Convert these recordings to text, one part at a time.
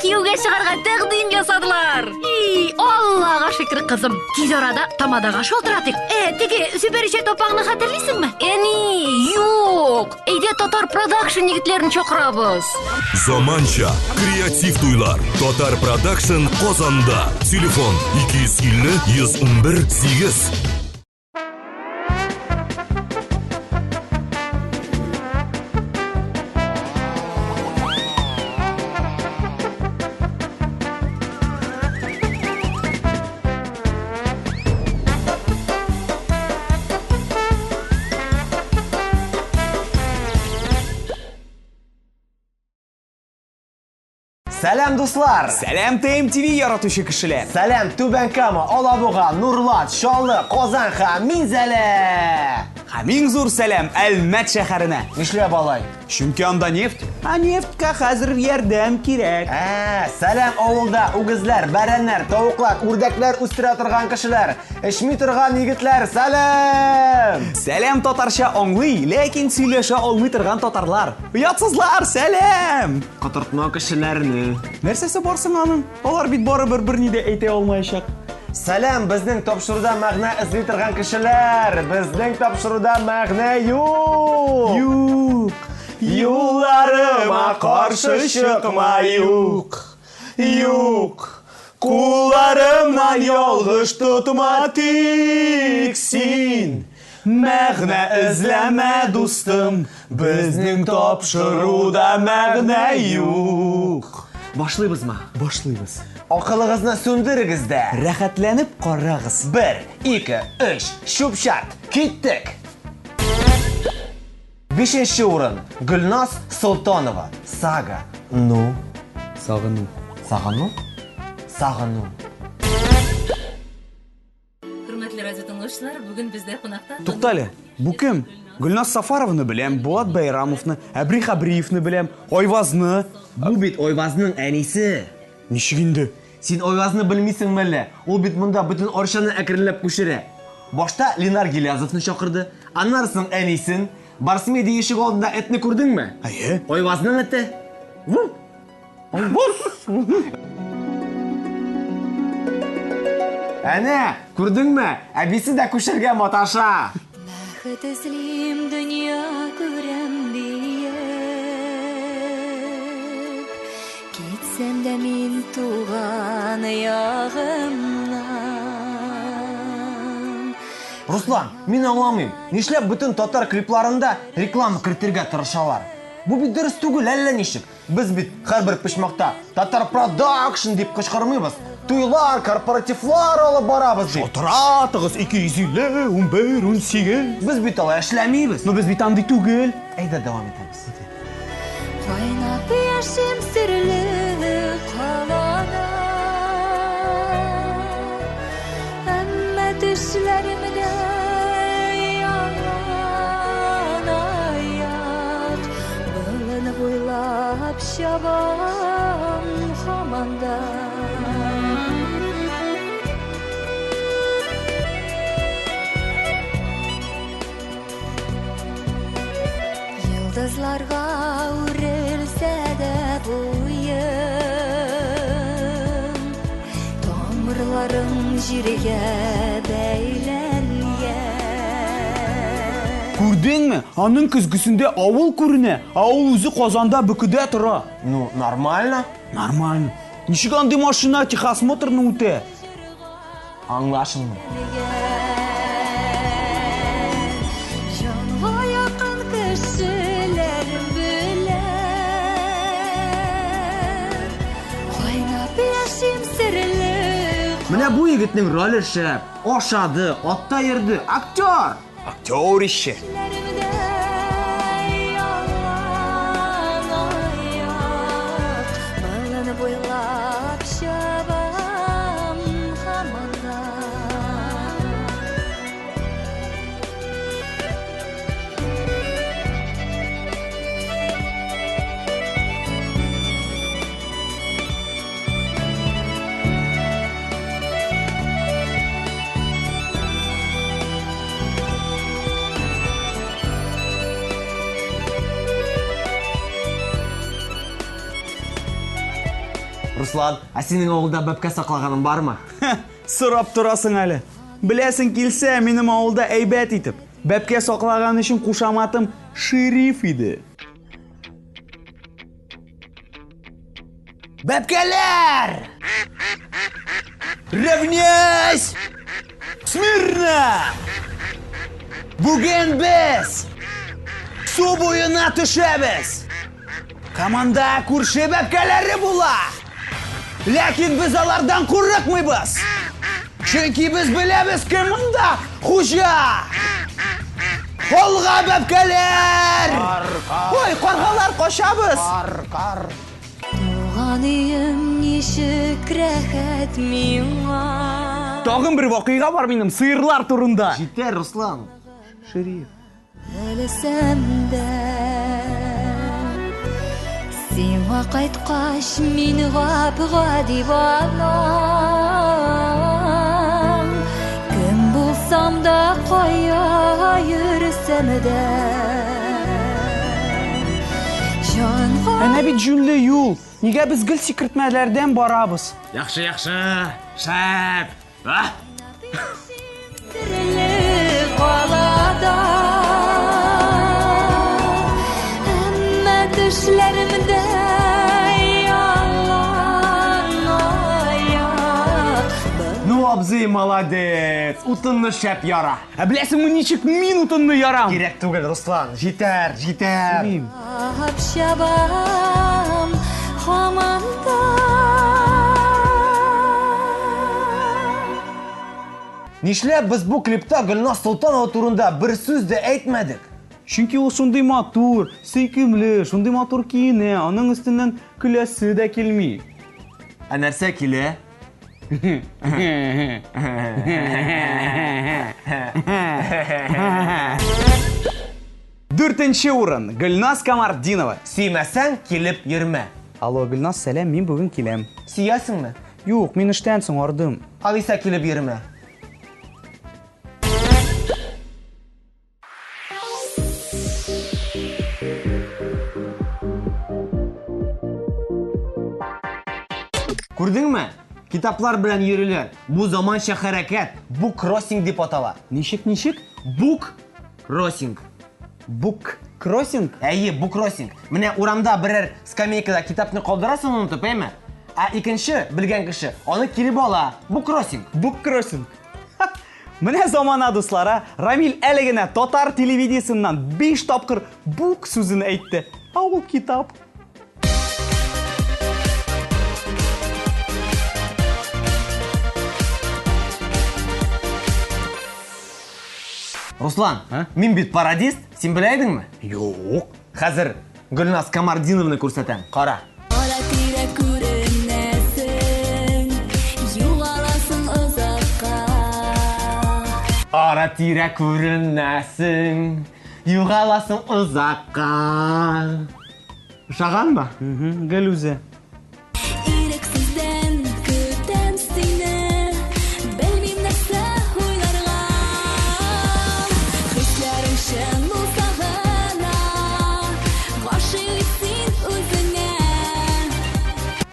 кияүгә чыгарга тәкъдим ясадылар. И, Аллага шөкер, кызым. Тиз арада тамадага шалтыратыйк. Э, теге Зөбәрҗәт апаңны хәтерлисеңме? Әни, юк. Әйдә Татар Продакшн егетләрен чакырабыз. Заманча креатив туйлар. Татар Продакшн Казанда. Телефон 250 111 8. Сәлам, дуслар! Сәлам, ТМТВ яратучы кешеләр! Сәлам, Түбән Кама, Алабуга, Нурлат, Чаллы, Казан һәм Минзәлә! Һәм иң зур сәлам Әлмәт шәһәренә! Нишләп алай? Чөнки анда нефть, ә нефтькә хәзер ярдәм кирәк. Ә, сәлам авылда үгезләр, бәрәннәр, тавыклар, үрдәкләр үстерә торган кешеләр, эчми торган егетләр, сәлам! Сәлам татарча аңлый, ләкин сөйләшә алмый торган татарлар. Оятсызлар, сәлам! Котыртма кешеләрне. Нәрсәсе бар соң аның? Алар бит барыбер берни дә әйтә алмаячак. Сәлам, безнең тапшыруда мәгънә эзли торган кешеләр! Безнең тапшыруда мәгънә юк! Юк! Юлларыма каршы чыкма, юк! Юк! Кулларымнан ялгыш тотма тик син. Мәгънә эзләмә, дустым, безнең тапшыруда мәгънә юк. Башлыйбызмы? Башлыйбыз. Акылыгызны сүндерегез дә. Рәхәтләнеп карагыз. Бер, ике, өч, чүп-чат, киттек! Бишенче урын. Гөлназ Солтанова. Сага. Ну. Сагыну. Сагыну? Сагыну. Хөрмәтле радио тыңлаучылар, бүген бездә кунакта Туктале, бу кем? Гөлназ Сафаровны беләм, Булат Байрамовны, Әбри Хәбриевны беләм, Айвазны. Бу бит Айвазның әнисе. Ничек инде? Син Айвазны белмисеңме әллә? Ул бит монда бөтен Арчаны әкренләп күчерә. Башта Ленар Гилязовны чакырды, аннары соң әнисен. Барсмедиа ишек алдында этне күрдеңме? Әйе. Айвазның эте. Ву! Әнә, күрдеңме? Әбисе дә күчергә маташа. Бәхет эзлим, дөнья күрәм диеп, китсәм дә мин туган ягымнан. Руслан, мин аңламыйм, нишләп бөтен татар клипларында реклама кертергә тырышалар? Бу бит дөрес түгел, әллә ничек. Без бит һәрбер почмакта Татар Продакшн дип кычкырмыйбыз. Туйлар, корпоративлар алып барабыз дип. Шалтыратыгыз 250 11 18. Без бит алай эшләмибез. Но без бит андый түгел. Әйдә дәвам итәбез. Кайнап яшим серле калада, әмма төшләремдә ялан аяк, болын буйлап чабам һаман да. Йолдызларга үрелсә дә буем, тамырларым җиргә бәйләнгән. Күрдеңме? Аның көзгесендә авыл күренә, ә ул үзе Казанда бөкедә тора. Ну, нормально. Нормально. Ничек андый машина техосмотрны үтә? Аңлашылмый. Җанга якын кешеләрем белән кайнап яшим серле Менә бу егетнең роле шәп. Ашады, атта йөрде, актер! Актерище. Кешеләремдә ялан аяк, болын буйлап чабам һаман да. Руслан, ә синең авылда бәбкә саклаганың бармы? Сорап торасың әле. Беләсең килсә, минем авылда әйбәт итеп, бәбкә саклаган өчен кушаматым Шериф иде. Бәбкәләр! Равняйсь! Смирно! Бүген без су буена төшәбез. Команда күрше бәбкәләре була. Ләкин без алардан курыкмыйбыз. Чөнки без беләбез, кем монда хуҗа. Алга, бәбкәләр! Ой, каргалар, качабыз! Туган өем ничек рәхәт миңа. Тагын бер вакыйга бар минем сыерлар турында. Җитәр, Руслан. Шериф. Белсәм дә, сиңа кайткач мин гап-гади балам. Кем булсам да, кая йөрсәм дә, җанга Әнә бит җүнле юл. Нигә без гел сикертмәләрдән барабыз? Яхшы, яхшы. Шәп. А? Серле калада, әмма төшләремдә ялан аяк. Ну, абзый, молодец. Утынны шәп яра. Ә беләсеңме, ничек мин утынны ярам? Кирәк түгел, Руслан. Җитәр, җитәр. Мин. Чабам һаман да. Нишләп без бу клипта Гөлназ Солтанова турында бер сүз дә әйтмәдек? Чөнки ул шундый матур, сөйкемле, шундый матур киенә, аның өстеннән көләсе дә килми. Ә нәрсә килә? Дүртенче урын. Гөлназ Камартдинова. Сөймәсәң, килеп йөрмә. Алло, Гөлназ, сәлам, мин бүген киләм. Сөясеңме? Юк, мин эштән соң ардым. Алайса килеп йөрмә. Күрдеңме? Китаплар белән йөриләр. Бу заманча хәрәкәт. Буккроссинг дип атала. Ничек, ничек? Буккроссинг. Бук кроссинг? Әйе, буккроссинг. Менә урамда берәр скамейкада китапны калдырасың онытып, әйме? Ә икенче белгән кеше аны килеп ала. Буккроссинг. Бук кроссинг. Менә замана дуслар, а? Рамил әле генә татар телевидениесеннән 5 тапкыр бук сүзен әйтте. Ә ул китап. Руслан, А? мин бит пародист, син белә идеңме? Юк. Хәзер Гөлназ Камартдинованы күрсәтәм. Кара. Ара-тирә күренәсең, югаласың озакка. Ара-тирә күренәсең, югаласың озакка. Ошаганмы? Гел үзе. Ирексездән көтәм сине, белмим нәрсә уйларга. Хисләрең чын булса гына, гашыйк син үзеңә.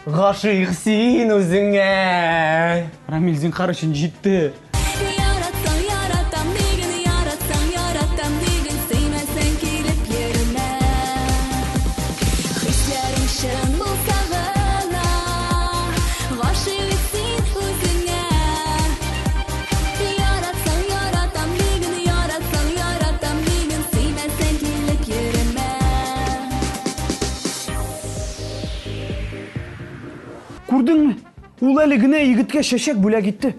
Гашыйк син үзеңә. Рамил, зинһар өчен җитте. Яратсаң, яратам диген, яратсаң, яратам диген, сөймәсәң килеп йөрмә. Хисләрең чын булса гына, гашыйк син үзеңә. Яратсаң, яратам диген, яратсаң, яратам диген, сөймәсәң килеп йөрмә. Күрдеңме? Ул әле генә егеткә чәчәк бүләк итте.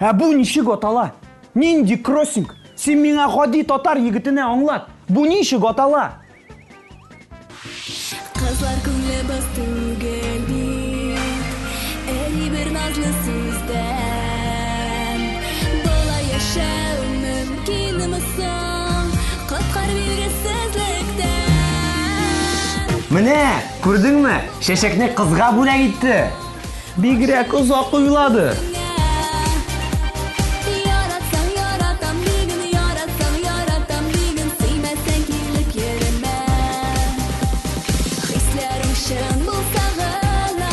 Ә бу ничек атала? Нинди кроссинг? Син миңа гади татар егетенә аңлат. Бу ничек атала? Кызлар күңле боз түгел бит, эри бер назлы сүздән. Болай яшәү мөмкинме соң, коткар билгесезлектән. Менә, күрдеңме? Чәчәкне кызга бүләк итте. Бигрәк озак уйлады. Яратсаң, яратам диген, яратсаң, яратам диген, сөймәсәң килеп йөрмә. Хисләрең чын булса гына,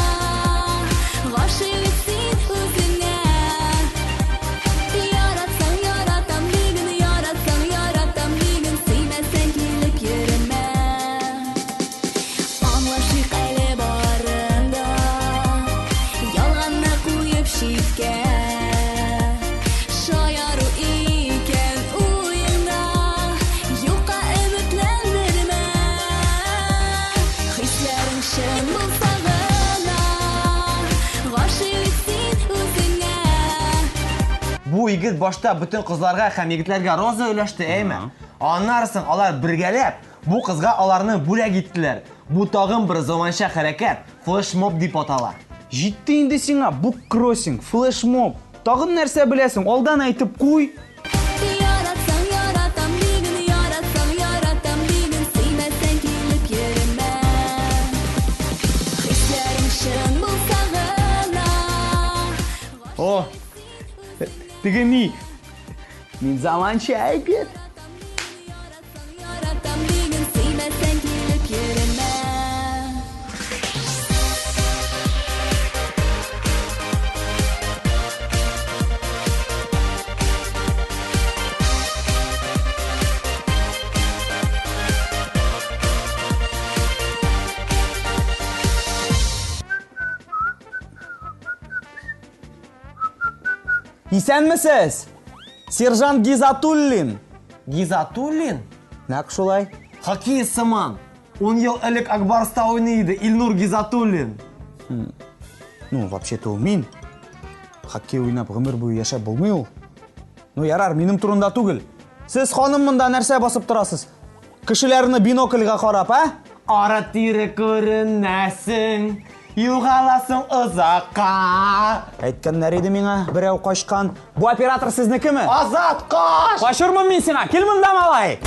егет башта бөтен кызларга һәм егетләргә роза өләште, әйме? Аннары соң алар бергәләп бу кызга аларны бүләк иттеләр. Бу тагын бер заманча хәрәкәт, флешмоб дип атала. Җитте инде сиңа буккроссинг, флешмоб. Тагын нәрсә беләсең? Алдан әйтеп куй. Яратсаң, яратам диген, яратсаң, яратам диген, сөймәсәң килеп йөрмә. Хисләрең чын булса гына. О, теге ни? Мин заманча егет. Яратсаң, яратам диген, сөймәсәң килеп йөрмә. Исәнмесез? Сержант Гизатуллин. Гизатуллин? Нәкъ шулай. Хоккеист сыман. Ун ел элек Ак Барста уйный иде Илнур Гизатуллин. Ну, вообще-то ул мин. Хоккей уйнап гомер буе яшәп булмый ул. Ну, ярар, минем турында түгел. Сез, ханым, монда нәрсә басып торасыз? Кешеләрне бинокльгә карап, а? Ара-тирә күренәсең, югаласың озакка. Әйткәннәр иде миңа, берәү качкан. Бу оператор сезнекеме? Азат, кач! Качырмын мин сиңа, кил монда, малай!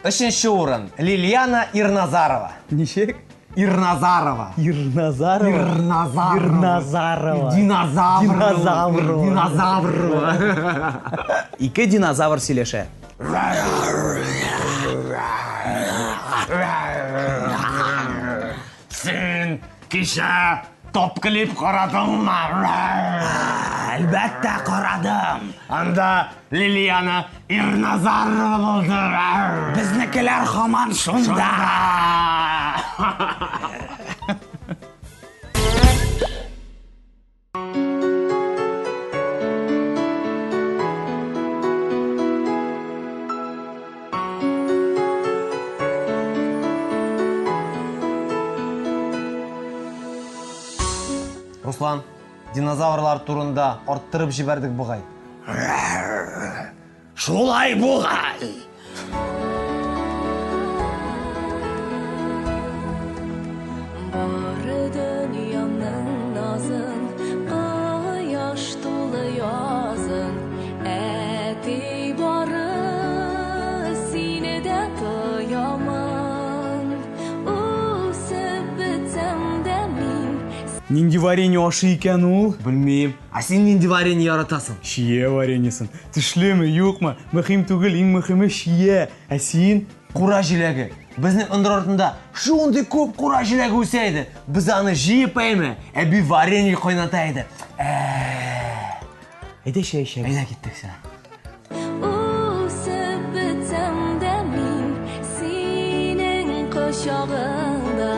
Өченче урын. Лилиана Ирназарова. Ничек? Ирназарова. Ирназарова. Ирназарова. Ирназарова. Динозавр. Динозаврова. Динозаврова. Ике динозавр сөйләшә. Син кичә топ клип карадыңмы? Әлбәттә карадым. Анда Лилиана Ирназарова булды. Безнекеләр һаман шунда. Руслан, динозаврлар турында арттырып җибәрдек бугай. Шулай бугай. Бары дөньямның назын, кояш тулы язын, әти бары сине дә тоямын. Үсеп бетсәм дә мин Нинди варенье ашый икән ул? Белмим. Ә син нинди варенье яратасың? Чия вареньесын. Төшлеме, юкмы? Мөһим түгел, иң мөһиме чия. Ә син? Кура җиләге. Безнең ындыр артында шундый күп кура җиләге үсә иде. Без аны җыеп әйме, әби варенье кайната иде. Әйдә чәй эчәбез. Әйдә киттек сиңа. Үсеп бетсәм дә мин синең кочагыңда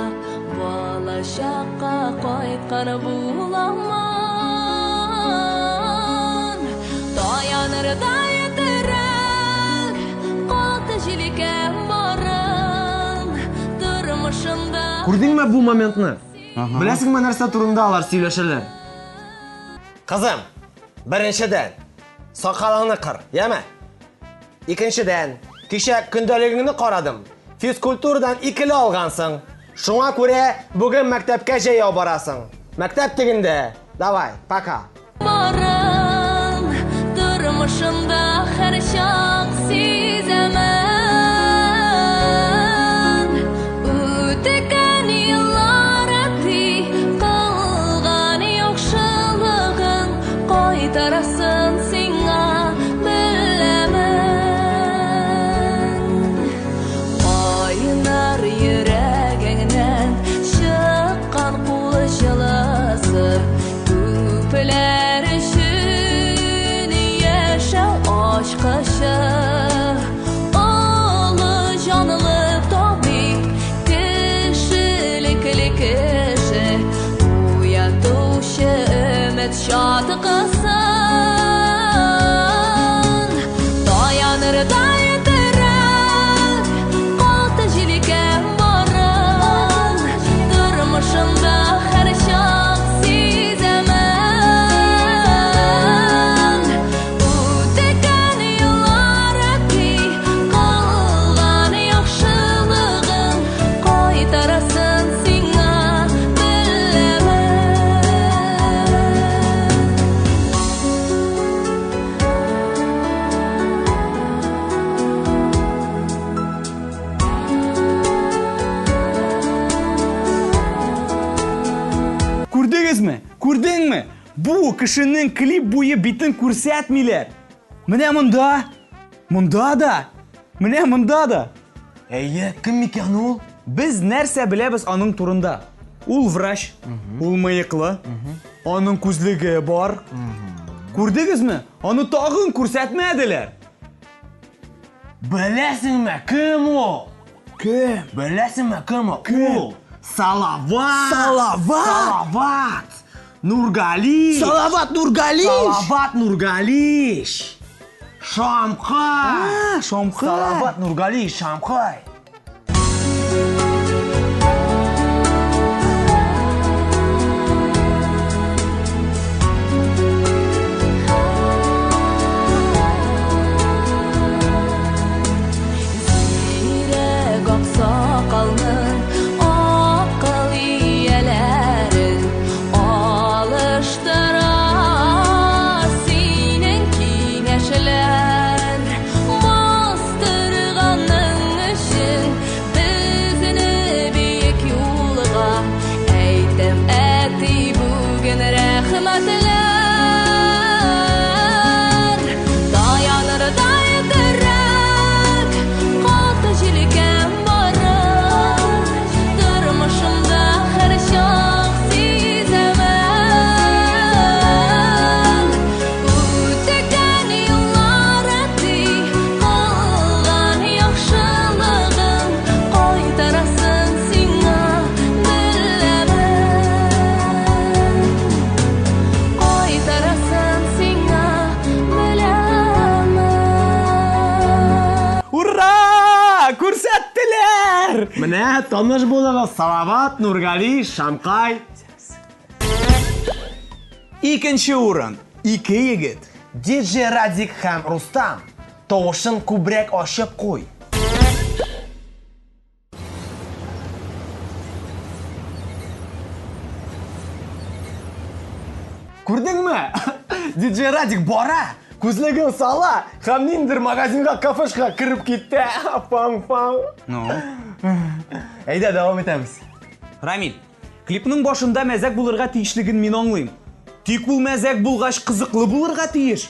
балачакка кайткан буламын. Таянырдай терәк, каты җилкәм барың, тормышымда Күрдеңме бу моментны? Беләсеңме нәрсә турында алар сөйләшәләр? Кызым, беренчедән, сакалыңны кыр, яме? Икенчедән, кичә көндәлегеңне карадым. Физкультурадан икеле алгансың. Шуңа күрә бүген мәктәпкә җәяү барасың. Мәктәп тегендә. Давай, пока. Барың, тормышымда һәрчак сизәмен. Үткән еллар әти, кылган яхшылыгың кайтарасын сиңа беләмен. Кайнар йөрәгеңнән чыккан кул җылысы күпләр өчен яшәү ачкычы. Олы җанлы табиб, кешелекле кеше, уятучы өмет чаткысын. Таянырдай терәк, каты җилкәм барың, тормышымда һәрчак сизәмен. Бу кешенең клип буе битен күрсәтмиләр. Менә монда, монда да, менә монда да. Әйе, кем микән ул? Без нәрсә беләбез аның турында? Ул врач, ул мыеклы, аның күзлеге бар. Күрдегезме? Аны тагын күрсәтмәделәр. Беләсеңме, кем ул? Кем? Беләсеңме, кем ул? Кем? Ул Салават! Салават! Салават! Нургали! Салават Нургалиевич! Салават Нургалиевич! Шамкай! А, Шамкай! Салават Нургалиевич Шамкай! Зирәк аксакалның акыл ияләрен алыштыра синең киңәшләр. Бастырганың өчен безне бөек юлга әйтәм, әти, бүген рәхмәтләр. Таянырдай терәк, каты җилкәм барын, тормышымда һәрчак сизәмен. Үткән еллар, әти, кылган яхшылыгың кайтарасын сиңа беләмен. Кайтарасын сиңа беләмен. Ура! Күрсәттеләр! Менә таныш булыгыз, Салават Нургали Шамкай. Икенче урын. Ике егет. Диджей Радик һәм Рустам. Тавышын күбрәк ачып куй. Күрдеңме? Диджей Радик бара, күзлеген сала һәм ниндидер магазинга, кафешка кереп китте. Паң-паң. Ну? Әйдә, дәвам итәбез. Рамил, клипның башында мәзәк булырга тиешлеген мин аңлыйм. Тик ул мәзәк булгач кызыклы булырга тиеш.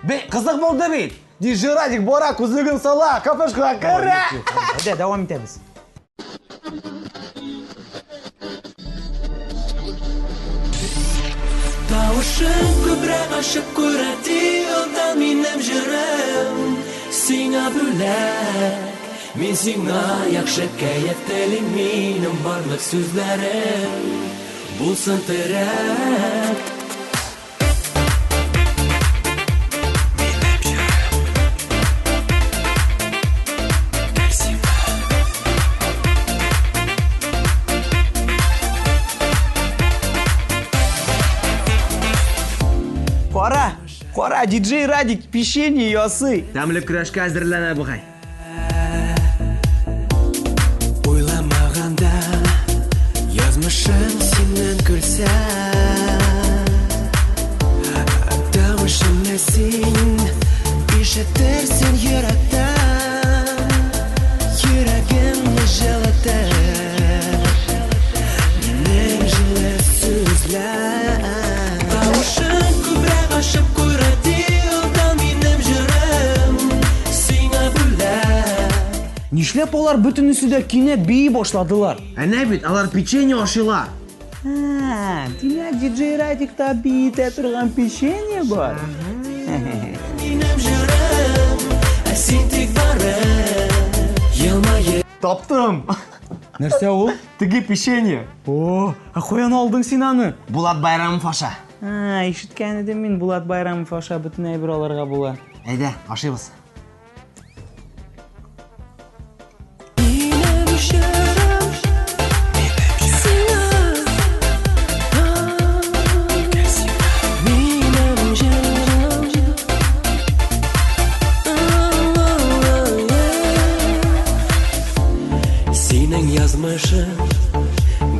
Бе, кызык булды бит. Диджей Радик бара, күзлеген сала, кафешка керә. Әйдә, дәвам итәбез. Тавышын күбрәк ачып куй, радиодан минем җырым сиңа бүләк. Мин сиңа яхшы кәеф телим, минем барлык сүзләрем булсын терәк. Кара, кара, диджей Радик печенье ясый. Тәмле көрәшкә әзерләнә бугай. Уйламаганда язмышым синнән көлсә, тавышымны син ишетерсең йөрәктән, йөрәгемне җылытыр минем җылы сүзләр. Тавышын күбрәк ачып куй, радиодан минем җырым сиңа бүләк. Нишләп алар бөтенесе дә кинәт бии башладылар? Әнә бит, алар печенье ашыйлар. А, димәк, диджей Радикта биетә торган печенье бар. Минем җырым, ә син тик бары елмаеп. Таптым. Нәрсә ул? Теге печенье. О, ә каян алдың син аны? Булат Байрамов аша. А, ишеткән идем мин, Булат Байрамов аша бөтен әйбер алырга була. Әйдә, ашыйбыз. Минем җырым сиңа, минем җырым. Синең язмышың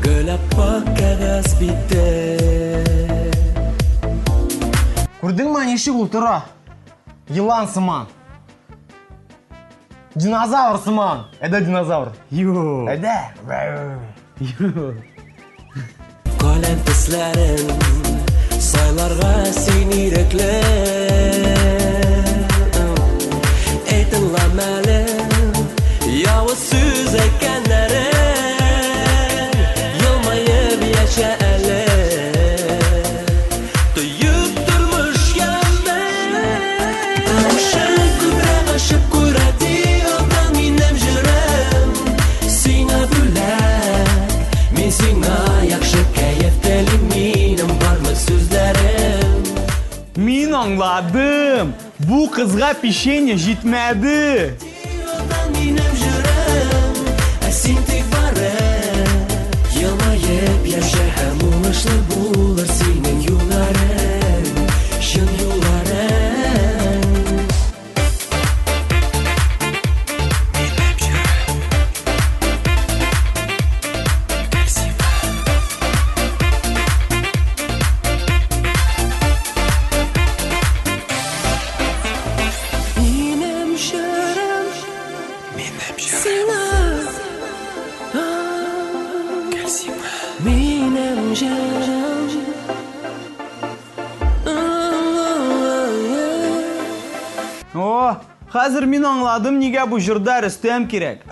гөл аппак кәгазь бите. Күрдеңме, ничек ул тора? Елан сыман. Динозавр сыман. Әйдә, динозавр. Юк. Әйдә. Юк. Каләм төсләрен Сайларга син ирекле. Әй, тыңлам әле, явыз сүз әйткәннәрен. Елмаеп яшә әле. Тоеп тормыш ямен. Тавышың күбрәк ачып күрә алдан минем җырым. Сиңа бүләк, мин сиңа яхшы кәеф телим, минем барлык сүзләрем. Мин аңладым. Бу кызга печенье җитмәде. Алдан минем җырым, ә син тик бары. Елмаеп яшә һәм уңышлы булыр синең юлларың, чын юлларың. Минем җырым, гел сиңа. Минем җырым, минем җырым сиңа. Гел сиңа. Минем җырым. О, хәзер мин аңладым, нигә бу җырда Рөстәм кирәк.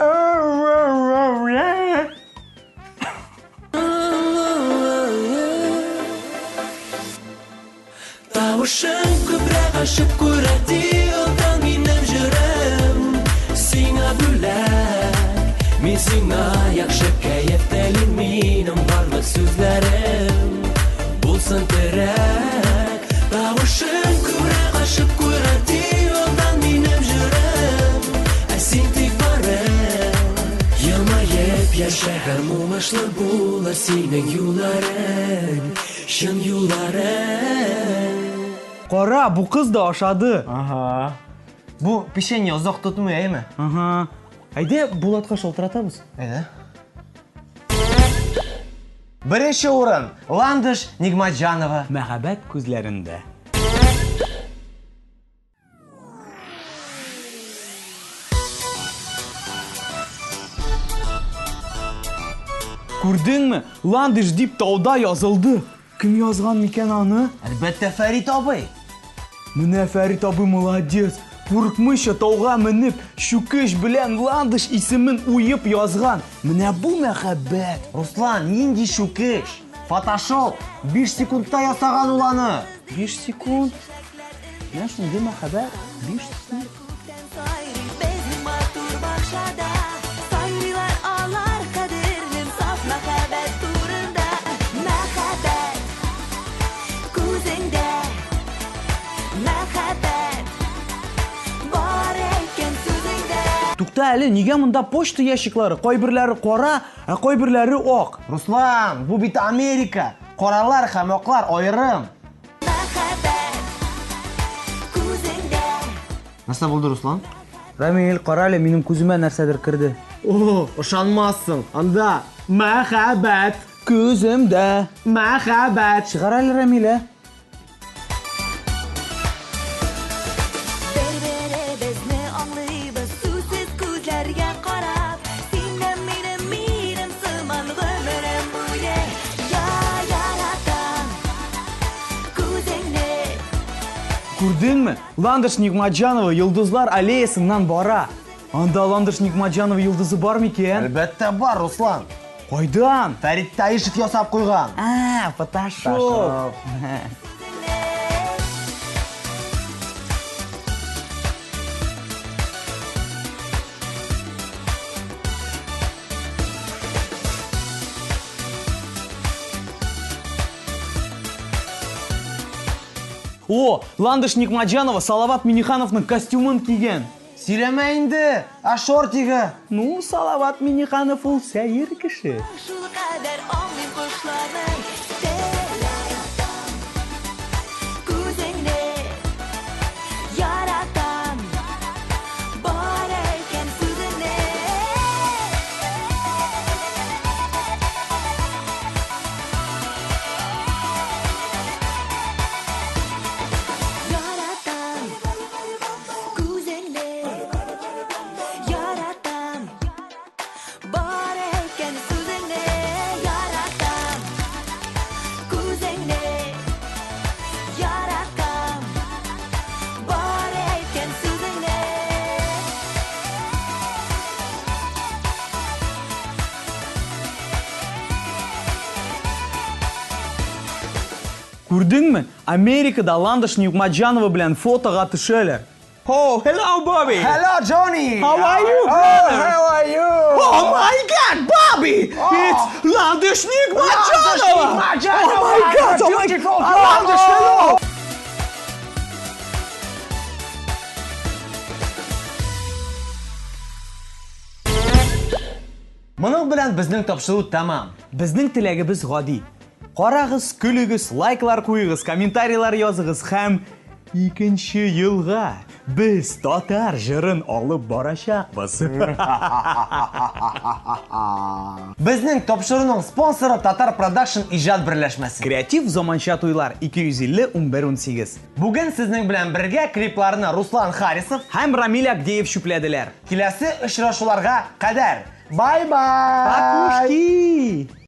Тавышың күбрәк ачып күрә алдан минем җырым. Сиңа бүләк, мин сиңа яхшы кәеф телим, минем барлык сүзләрем булсын терәк. Тавышың күбрәк ачып күрә алдан минем җырым. Ә син тик бары. Елмаеп яшә һәм уңышлы булыр синең юлларың, чын юлларың. Кара, бу кыз да ашады. Ага. Бу печенье озак тотмый, әйме? Ага. Әйдә, Булатка шалтыратабыз. Әйдә. Беренче урын Ландыш Нигматҗанова. Мәхәббәт күзләрендә. Күрдеңме? Ландыш дип тауда язылды. Кем язган микән аны? Әлбәттә, Фәрит абый. Менә Фәрит абый молодец. Курыкмыйча тауга менеп, чүкеч белән Ландыш исемен уеп язган. Менә бу мәхәббәт. Руслан, нинди чүкеч? Фотошоп 5 секундта ясаган ул аны. 5 секунд. Менә шундый мәхәббәт. 5 секунд. Күктән сайрый безнең матур бакчада. Сайрыйлар алар кадерлем саф мәхәббәт турында. Мәхәббәт күзеңдә, мәхәббәт бар әйткән сүзеңдә. Тукта әле, нигә монда почта ящиклары? Кайберләре кара, ә кайберләре ак. Руслан, бу бит Америка. Каралар һәм аклар аерым. Мәхәббәт күзеңдә. Нәрсә булды, Руслан? Рамил, кара әле, минем күземә нәрсәдер керде. О, ышанмассың. Анда мәхәббәт, Күземдә. мәхәббәт. Чыгар әле, Рамил, ә? Бер-беребезне аңлыйбыз сүзсез күзләргә карап. Син дә минем, минем сыман гомерем буе. Я яратам күзеңне. Күрдеңме? Ландыш Нигматҗанова Йолдызлар аллеясыннан бара. Анда Ландыш Нигматҗанова йолдызы бар микән? Әлбәттә бар, Руслан. Кайдан? Фәрит Таишев ясап куйган. А, фотошоп. О, Ландыш Нигматҗанова Салават Миннихановның костюмын кигән. Сөйләмә инде, ә шортигы? Ну, Салават Минниханов ул сәер кеше. Шул кадәр аңлыйм кошларның телен. Күзеңне яратам, бар әйткән сүзеңне. Яратам күзеңне, яратам бар әйткән сүзеңне, яратам Күрдеңме? Америкада Ландыш Нигъмәтҗанова белән фотога төшәләр. Oh, hello, Bobby! Hello, Johnny! How are you, Oh, brother? how are you? Oh my God, Bobby! It's Ландыш Нигъмәтҗанова! Nigmatjanova! Oh my God, oh my Beautiful God! girl! Ландыш, hello! Моның белән безнең тапшыру тәмам. Безнең теләгебез гади. Карагыз, көлегез, лайклар куегыз, комментарийлар языгыз һәм икенче елга без татар җырын алып барачакбыз. Безнең тапшыруның спонсоры Татар Продакшн иҗат берләшмәсе. Креатив заманча туйлар 250 11 18. Бүген сезнең белән бергә клипларны Руслан Харисов Һәм Рамиль Абдеев чүпләделәр. киләсе очрашуларга кадәр. Бай-бай! Покушки!